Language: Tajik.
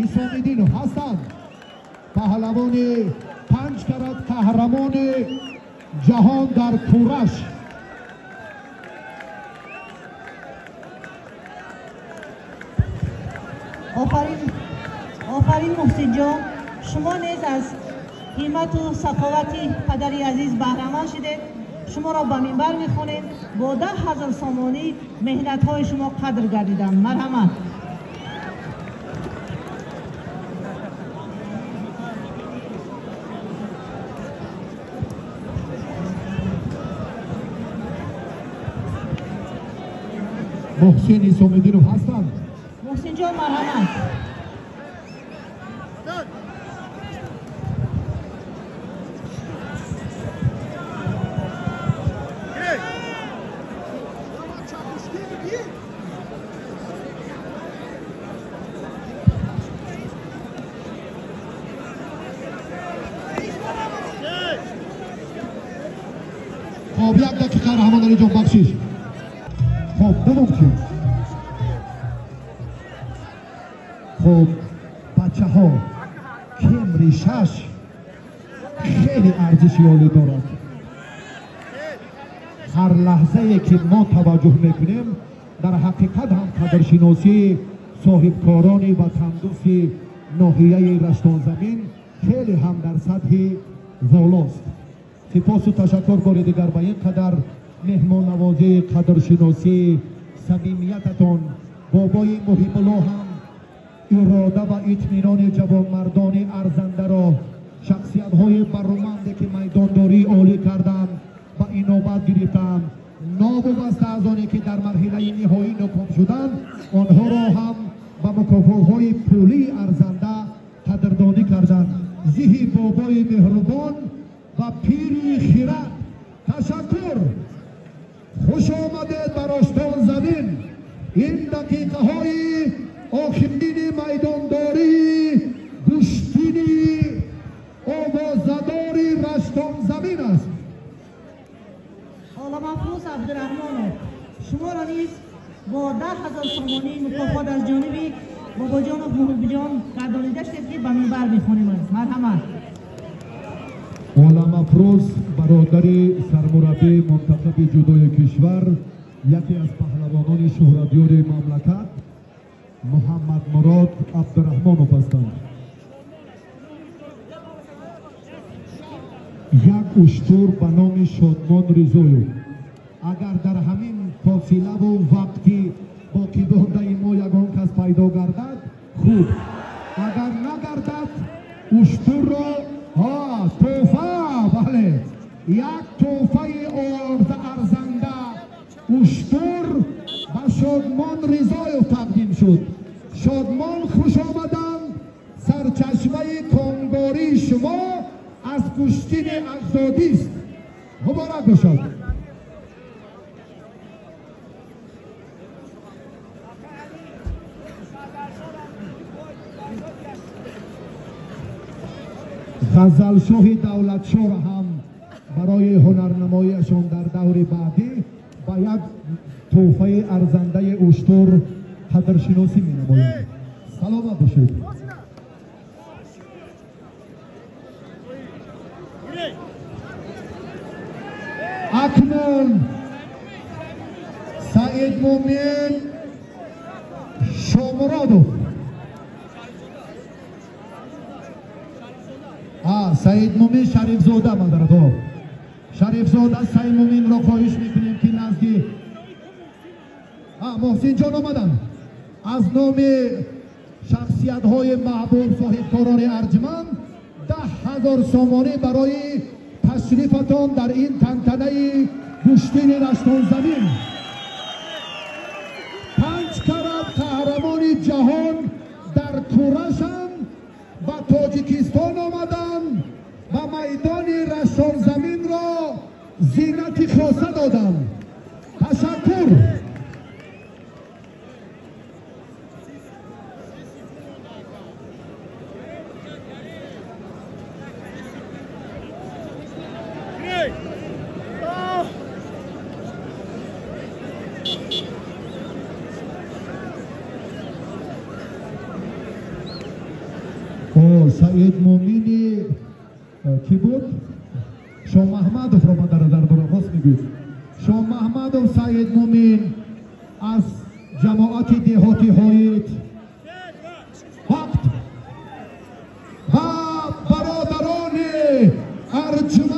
Исомиддинов ҳастанд. Паҳлавони 5 карат қаҳрамони ҷаҳон дар кураш. Офарин, офарин Муҳсинҷон, шумо низ аз ҳиммату саховати падари азиз баҳраманд шудед. Шуморо ба минбар мехонем. Бо 10 000 сомонӣ меҳнатҳои шумо қадр гардиданд. Марҳамат. Муҳсин Исомиддинов ҳастанд. Муҳсинҷон, марҳамат. Хоб, як дақиқа, Раҳмоналиҷон, бахшиш. Хоб, давом кун. Хоб, бачаҳо, кемри 6 хеле арзиши олӣ дорад. Ҳар лаҳзае ки мо таваҷҷӯҳ мекунем, дар ҳақиқат ҳам қадршиносии соҳибкорони ватандӯсти ноҳияи Раштонзамин хеле ҳам дар сатҳи волост. Сипосу ташаккур бори дигар ба ин қадар меҳмоннавозӣ, қадршиносӣ, самимиятатон. Бобои Муҳибулло ҳам ирода ва итминони ҷавонмардони арзандаро, шахсиятҳои бароманде ки майдондории олӣ карданд, ба инобат гирифтанд. Новобаста аз оне ки дар марҳилаи ниҳоӣ ноком шуданд, онҳоро ҳам ба мукофотҳои пулии арзанда қадрдонӣ карданд. Зиҳи бобои меҳрубон ва пири хирад ташаккур. Хуш омадед ба Раштонзамин. Ин дақиқаҳои охирини майдондории гӯштини овозадори Раштонзамин аст. Оламафрӯз Абдураҳмонов, шуморо низ бо 10 000 сомонӣ мукофот аз ҷониби Бобоҷонов Муҳибҷон гардонида шудед, ки ба минбар мехонем. Марҳамат. Оламафрӯз бародари сармураббии мунтахаби ҷудои кишвар, яке аз паҳлавонони шӯҳратёри мамлакат Муҳаммадмурод Абдураҳмонов ҳастанд. Як уштур ба номи Шодмон Ризоев. Агар дар ҳамин фосилаву вақти боқимондаи мо ягон кас пайдо гардад, хуб, агар нагардад, уштурро тӯҳфа, бале, як тӯҳфаи арзанда уштур ба Шодмон Ризоев тақдим шуд. Шодмон, хуш омаданд. Сарчашмаи конгории шумо аз гӯштини аҷдодист. Муборак бошад. Ғазалшоҳи Давлатшоҳро ҳам барои ҳунарнамоиашон дар даври баъдӣ ба як тӯҳфаи арзандаи уштур қадршиносӣ менамоянд. Саломат бошед. Акнун Саидмумин Шомуродов, Саидмумин Шарифзода, мадарадо, Шарифзода Саидмуминро хоҳиш мекунем, ки назди Муҳсинҷон омаданд. Аз номи шахсиятҳои маҳбуб, соҳибкорони арҷманд 10 000 сомонӣ барои ташрифатон дар ин тантанаи гӯштини Раштонзамин. 5 карат қаҳрамони ҷаҳон дар курашанд, ба Тоҷикистон омаданд ва майдони Раштонзаминро зинати хоса доданд. Ташаккур. Саид Мумини кӣ буд? Шоҳмаҳмадовро ман дар назар дорам, рост мегӯед. Шоҳмаҳмадов Саид Мумин аз ҷамоати деҳоти Ҳоид. Вақт. Ва бародарони арҷманд.